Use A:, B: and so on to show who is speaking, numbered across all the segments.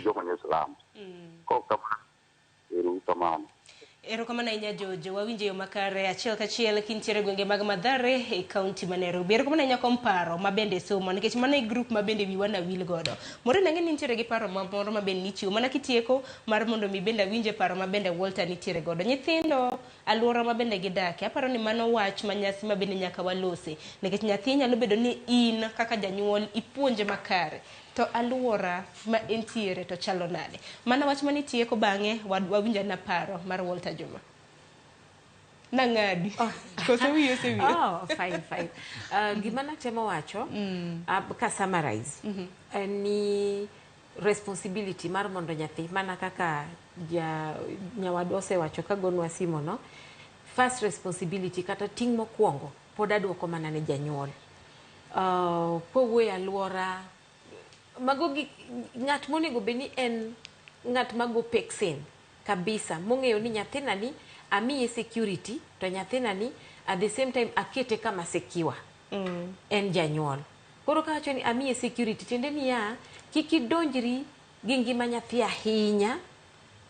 A: joma nie slums. Kok kamano, ero uru kamano.
B: Erokamano ahinya Jojo, wawinjo e yo makare achiel kachiel kintiere e gwenge mag Mathare e kaunti ma Nairobi. Erokamano ahinya kuom paro ma bende somo nikech mano e grup ma bende wiwa na wil godo. Maureen ang'e ni nitiere gi paro moro ma bende nichiwo mana kitieko mar mondo mi bende awinje paro ma bende Walter nitiere godo. Nyithindo alwora ma bende gidake, aparo ni mano wach ma nyasi ma bende nyaka walose nikech nyathi nyalo bedo ni in kaka janyuol ipuonje makare to alwora ma entiere to chalo nade. Mana wach mane itieko bang'e wawinjo ana paro mar Walter Juma. Nang'adi. Oh. Koso wiyi osewil?
C: Oh, fine, fine. Gima natemo wacho ka summarize en ni responsibility mar mondo nyathi mana kaka ja nyawadwa osewacho ka gonwa simo no first responsibility kata ting' mokwongo pod aduoko mana ne janyuol. Kowuoyo e alwora mago gik ng'at monego bed ni en ng'at mago peksen kabisa mong'eyo ni nyathina ni amiye security to nyathina ni at the same time akete kama secure en janyuol. Koro kawacho ni amiye security tiende niya kik idonjri gi ngima nyathi ahinya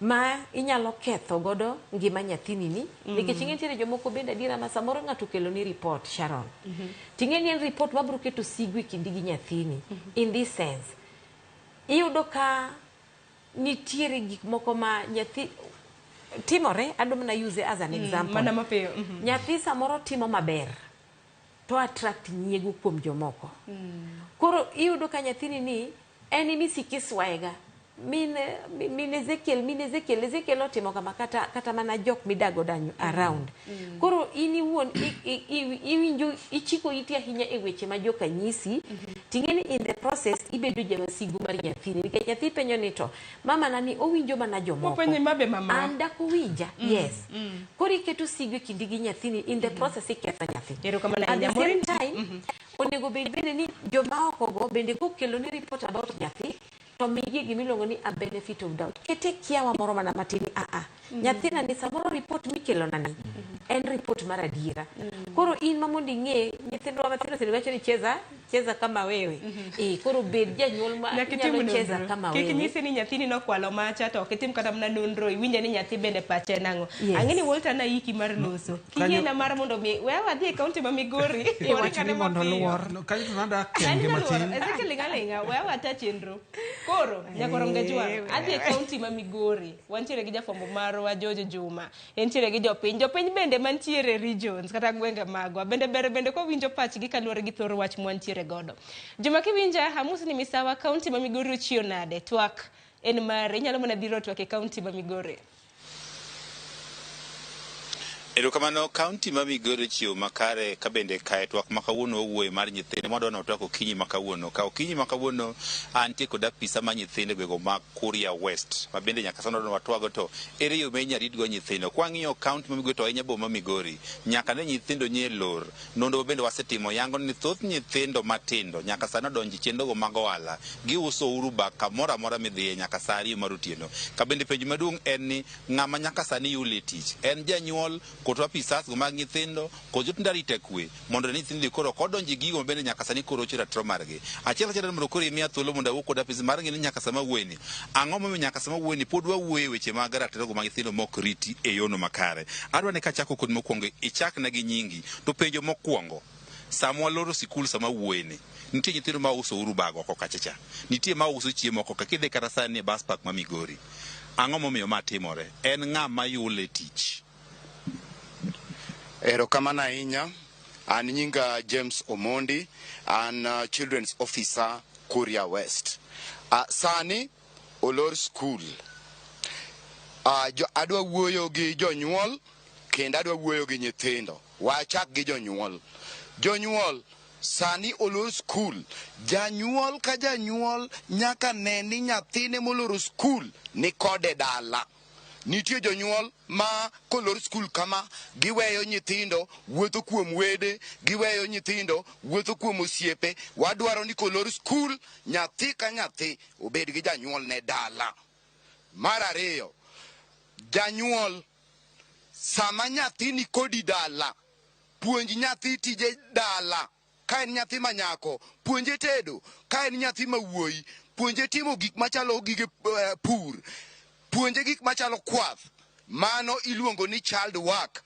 C: ma inyalo ketho godo ngima nyathini ni nikech ing'e nitiere jomoko bende adiera ma samoro ng'ato okelo ni report Sharon ting'e ni en report mabiro keto sigu e kindi gi nyathini in this sense iyudo ka nitiere gik moko ma nyathi timore adwa mana use as an example
B: Mana mapiyo.
C: Nyathi samoro timo maber to attract nyiego kuom jomoko koro iyudo ka nyathini ni en imisiko iswayega min min Ezekiel min Ezekiel Ezekiel otimo kama kata kata mana jok midago danyo around koro in iwuon iwinjo ichiko iti ahinya e weche ma joka nyisi ting'e ni in the process ibedo jawasigu mar nyathini nikech nyathi penjo ni to mama na ni owinjo mana jomoko
B: Openje mabe mama.
C: An dak owinja yes koro iketo sigu e kindi gi nyathini in the process iketho nyathi.
B: Erokamano
C: At the
B: ahinya.
C: same
B: Maureen.
C: time onego bed bende ni joma oko go bende kokelo ni report about nyathi to migi gimiluongo ni a benefit of doubt kete kiawa moro mana matin ni aa nyathina ni samoro report mikelona ni en report mar adiera koro in ma mondo ing'e nyithindwa mathindo thindo wacho ni cheza cheza kama wewe eh koro bed janyuol ma
B: Nyaka itim
C: nyalo cheza
B: nonro.
C: kama
B: Kik
C: wewe
B: nyisi ni nyathini nokwalo macha to ok itim kata mana nonro iwinje ni nyathi bende pache en ang'o.
C: Yes.
B: Ang'e ni Walter naiki mar loso. Kiyiena mar mondo mi we wadhi e kaunti ma Migori.
D: Iwacho ni mondo oluor.
E: No, kanyo to nada
B: An
E: kenge
B: inyalo luoro.
E: matin.
B: Ezekiel ling' aling'a, we awata chenro. Koro, nyakorom Gajwang', adhi e kaunti ma Migori. Wantiere gi jafwambo marwa George Juma. Entiere gi jopiny. Jopiny bende mantiere regions kata gwenge magwa. Bende ber bende kowinjo pachgi kaluwore gi thor wach mwantiere godo. Juma kiwinja, amusi ni misawa kaunti ma Migori ochiew nade? Twak en mari. Inyalo mana biro twak e kaunti ma Migori.
F: Erokamano, kaunti ma Migori chiwo makare ka bende kae twak ma kawuono owuoye mar nyithindo mwadwa ni watwak okinyi ma kawuono. Ka okinyi ma kawuono antie kod apisa ma nyithindo e gwego ma Kuria West ma bende nyaka sani wadwa ni watwago to ere yo ma inyalo ritgo nyithindo. Kwang'iyo kaunti ma Migori to ahinya boma ma Migori nyaka ne nyithindo nie lor. Nonro bende wasetimo yango ni thoth nyithindo matindo nyaka sani odonjo e chenrogo mag ohala. Giuso ouru bag kamoro amora midhiye nyaka saa ariyo mar otieno. Ka bende penjo maduong' en ni ng'ama nyaka sani yule tich en janyuol koso apisas go mag nyithindo koso jotindo arita kwe mondo ne nyithindo koro ok odonj e gigo mabende nyaka sani koro rocho ratiro margi. Achiel kachiel mondo koro imiya thuolo mondo awuo kod apis mar ng'e ni nyaka sama awuoyeni ang'o momiyo nyaka sama awuoyeni pod wawuoyo e weche mag ratiro go mag nyithindo mok riti e yono makare. Adwa ni kachako kod mokwongo ichakna gi nyingi to penjo mokwongo sama waloro sikul sama awuoyeni nitie nyithindo ma uso uru bag oko kacha cha nitie ma uso chiemo oko ka kidhi kata sani e bus park ma Migori ang'o momiyo ma timore en ng'a ma yule tich
G: Erokamano ahinya. An nyinga James Omondi, an Children's Officer Kuria West. Sani olor skul. Adwa wuoyo gi jonyuol kendo adwa wuoyo gi nyithindo. Wachak gi jonyuol. Jonyuol, sani olor skul. Janyuol ka janyuol nyaka ne ni nyathine moloro skul ni kode dala. Nitie jonyuol ma kolor skul kama giweyo nyithindo wuotho kuom wede, giweyo nyithindo wuotho kuom osiepe. Wadwaro ni kolor skul nyathi ka nyathi obed gi janyuolne dala. Mar ariyo, janyuol sama nyathi ni kodi dala, puonj nyathi tije dala. Ka en nyathi ma nyako, puonje tedo. Ka en nyathi ma wuoyi, Puonje timo gik machalo gige pur. Puonje gik machalo kwath. Mano iluongo ni child work.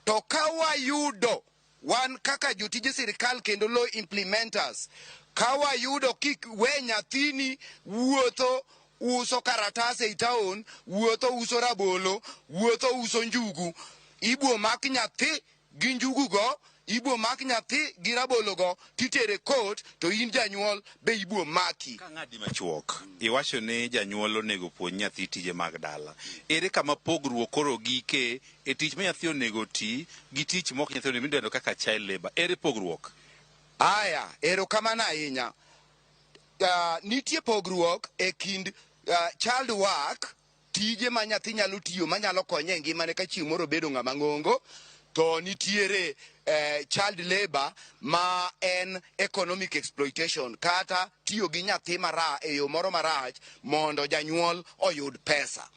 G: To ka wayudo wan kaka jotije sirikal kendo law implementers, ka wayudo kik we nyathini wuotho uso karatas ei town, wuotho uso rabolo, wuotho uso njugu, ibiro mak nyathi gi njugu go, ibiro mak nyathi gi rabolo go, titere court, to in janyuol be ibiro maki.
F: Ka ng'adi machuok, iwacho ni janyuol onego puonj nyathi tije mag dala. Ere kama pogruok koro gike e tich ma nyathi onego ti gi tich mok nyathi onego midendo kaka child labor? Ere pogruok?
G: Aya, erokamano ahinya. Nitie pogruok e kind child work, tije ma nyathi nyalo tiyo manyalo konye e ngimane ka chieng' moro obedo ng'ama ng'ongo, to nitiere child labor ma en economic exploitation, kata tiyo gi nyathi mara e yo moro marach mondo janyuol oyud pesa.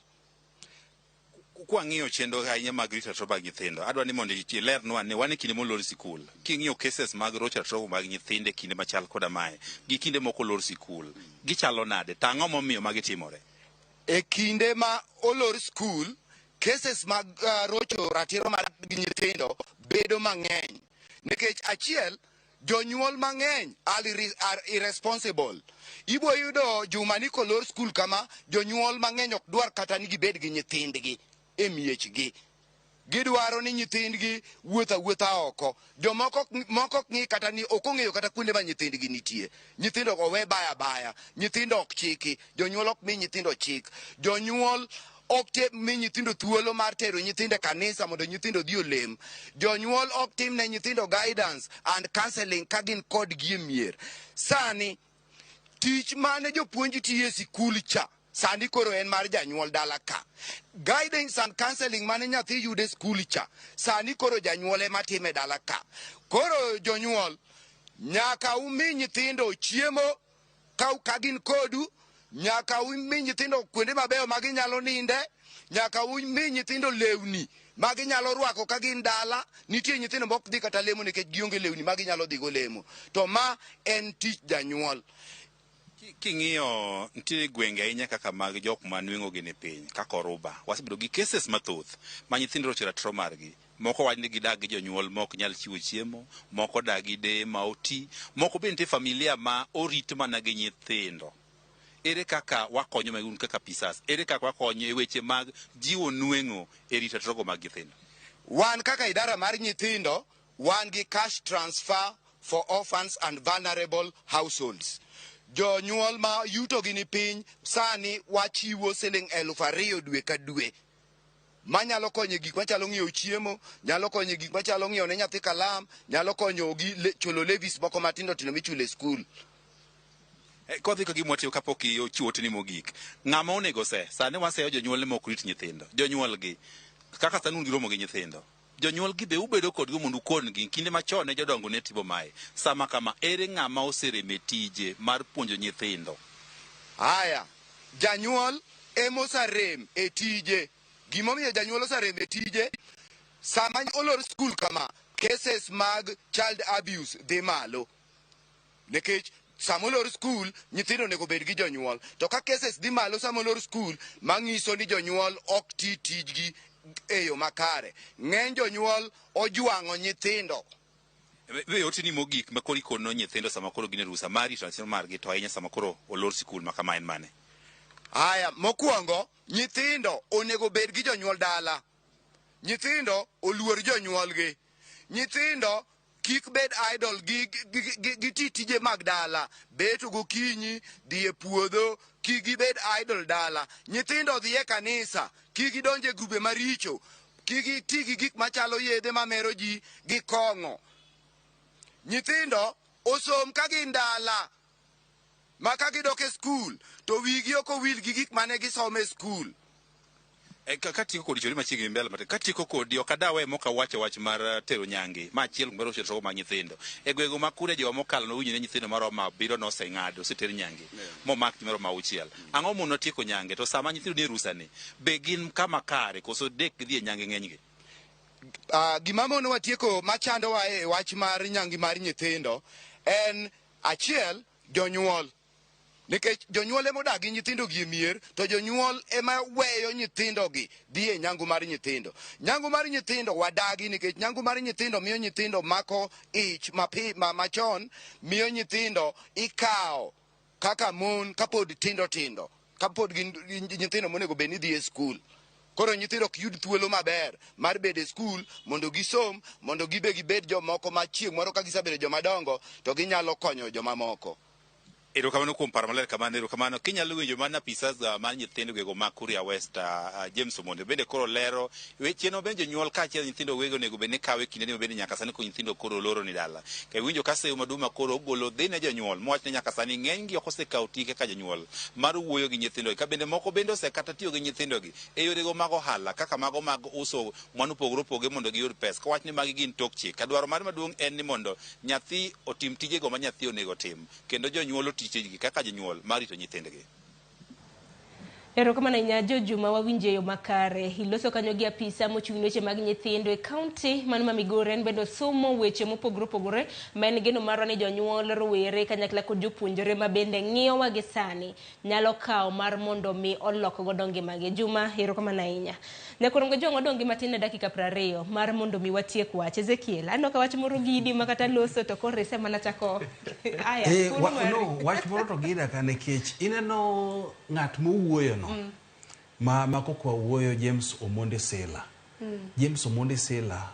F: Kwang'iyo chenro ahinya mag rito ratiro mag nyithindo, adwa ni mondo ilernwa ni wan e kinde molor sikul. King'iyo cases mag rocho ratiro mag nyithindo e kinde machal koda mae, gi kinde moko olor sikul, gichalo nade? To ang'o momiyo magi timore?
G: E kinde ma olor skul, cases mag rocho ratiro mag nyithindo bedo mang'eny. Nikech achiel, jonyuol mang'eny are irresponsible. Ibo yudo juma ni kolor skul kama, jonyuol mang'eny ok dwar kata ni gibed gi nyithindgi e miechgi. Gidwaro ni nyithindgi wuotho awuotha oko. Jomoko moko ok ng'i kata ni ok ong'eyo kata kuonde ma nyithindgi nitie. Nyithindo owe baya baya, nyithindo ok chiki, jonyuol ok mi nyithindo chik. Jonyuol ok mi nyithindo thuolo mar tero nyithindo e kanisa mondo nyithindo odhi olem. Jonyuol ok tim ne nyithindo guidance and counseling ka gin kodgi e mier. Sani tich mane jopuonj tiyo e sikul cha sani koro en mar janyuol dala ka. Guidance and counseling mane nyathi yudo e skul cha sani koro janyuol ema time dala ka. Koro jonyuol nyaka umi nyithindo chiemo ka gin kodu, nyaka umi nyithindo kuonde mabeyo ma ginyalo ninde, nyaka umi nyithindo lewni ma ginyalo rwako ka gin dala. Nitie nyithindo mok dhi kata lemo nikech gionge lewni ma ginyalo dhigo lemo. To ma en tich janyuol.
F: King'iyo nitie gwenge ahinya kaka mag jok ma nweng'o gi ni piny kaka Oruba, wasebedo gi cases mathoth ma nyithindo rocho ratiro margi. Moko wach ni gidak gi jonyuol ma ok nyal chiwo chiemo, moko dak gi deye ma oti, moko be nitie familia ma orit mana gi nyithindo. Ere kaka wakonyo un kaka apisas? Ere kaka wakonyo e weche mag jiwo nweng'o e rito ratiro mag nyithindo?
G: Wan kaka idara mar nyithindo, wan gi cash transfer for orphans and vulnerable households. Jonyuol ma yuto gi ni piny sani wachiwo siling 2,000 dwe ka dwe manyalo konyo e gik machalo ng'iewo chiemo, nyalo konyo e gik machalo ng'iewo ne nyathi kalam, nyalo konyo gi chulo levies moko matindo tindo michulo e skul.
F: Kodhi ka gima watiyo kapok ochiwo otni mogik, ng'ama onego se? Sani waseyo jonyuol ma ok rit nyithindo. Jonyuol gi, kaka sani un gi romo gi nyithindo, jonyuol gi be ubedo kodgi mondo ukon-gi. Kinde machon ne jodongo ne timo mae. Sama kama, ere ng'ama oserem e tije mar puonjo nyithindo?
G: Aya, janyuol emosarem e tije. Gimomiyo janyuol osarem e tije, sama olor skul kama, cases mag child abuse dhi malo. Nikech sama olor skul, nyithindo onego bed gi jonyuol. To ka cases dhi malo sama olor skul, mang'iso ni jonyuol ok ti tijgi e yo makare. Ng'eny jonyuol ojwang'o nyithindo.
F: We otini mogik ma koro ikono nyithindo sama koro gin e rusa mar rito ratiro margi, to ahinya sama koro olor sikul ma kama en mane?
G: Aya, mokwongo, nyithindo onego bed gi jonyuol dala. Nyithindo oluor jonyuolgi. Nyithindo kik bed idle, gi ti tije mag dala. Beto gokinyi, dhi e puodho, kik gibed idle dala. Nyithindo dhi e kanisa, kik gidonj e grube maricho, kik giti gi gik machalo yedhe mamero ji gi kong'o. Nyithindo osom ka gin dala, ma ka gidok e skul to wigi ok owil gi gik mane gisomo e skul.
F: Katieko kodi chori machiegni mbele matin. Katieko kodi ok adawe mok awacho wach mar tero nyange ma achiel kuom rocho ratiro mag nyithindo. E gwenge ma kure jowa mokalo nowinjo ni nyithindo maromo abiriyo noseng'ado oseter nyange momak ji maromo auchiel. Ang'o mono tieko nyange to sama nyithindo ni e rusa ni be gin kama kare koso dek gidhi e nyange ng'enygi?
G: Gima mono watieko machandowa e wach mar nyangi mar nyithindo en achiel, jonyuol. Nikech jonyuol ema odak gi nyithindogi e mier, to jonyuol ema weyo nyithindogi dhi e nyangu mar nyithindo. Nyangu mar nyithindo wadagi nikech nyangu mar nyithindo miyo nyithindo mako ich mapi, ma, machon, miyo nyithindo ikawo kaka mon kapod tindo tindo, kapod gin nyithindo monego bed ni dhi e skul. Koro nyithindo ok yud thuolo maber mar bedo e skul mondo gisom, mondo gibe gibed jomoko ma chieng' moro ka gisebedo joma dongo to ginyalo konyo jomamoko.
F: Erokamano kuom paro maler kamano, erokamano. Kinyalo winjo mana apisas mar nyithindo gwego mag Kuria West, James Omondi bende koro lero weche no bende jonyuol kaachiel nyithindo wege onego bed ni kawe kinde ni bende nyaka sani ko nyithindo koro oloro ni dala. Ka iwinjo ka seyo maduong' ma koro ogolo dhi ne jonyuol mowach ni nyaka sani ng'eny gi ok osekawo ting' kaka jonyuol mar wuoyo gi nyithindo ka bende moko bende osekata tiyo gi nyithindo gi e yorego mag ohala kaka mago mag uso mwandu opogore opogore mondo giyud pesa. Kowach ni magi gin tok chik. Ka dwaro mare maduong' en ni mondo nyathi otim tijego ma nyathi onego otim kendo jonyuol oti tijgi kaka jonyuol mar rito nyithindgi.
B: Erokamano ahinya Jojuma, wawinjo e yo makare. Iloso kanyo gi apisa mochung' ne weche mag nyithindo e kaunti mano ma Migori. En bende osomo weche mopogore opogore ma en geno marwa ni jonyuol, rowere kanyakla kod jopuonjre ma bende ng'iyowa gi sani nyalo kawo mar mondo mi olok godo ngimagi. Juma, erokamano ahinya. Nyakorongo Jong odong' gi matin ne dakika 20 mar mondo mi watiek wach. Ezekiel, aneno ka wach moro gidi ma kata loso to koro isemana chako. Aya, thuolo mari.
E: No, wach moro to gida ka nikech ineno ng'at mowuoyo no ma kokwa wuoyo James Omondi Sila. James Omondi Sila.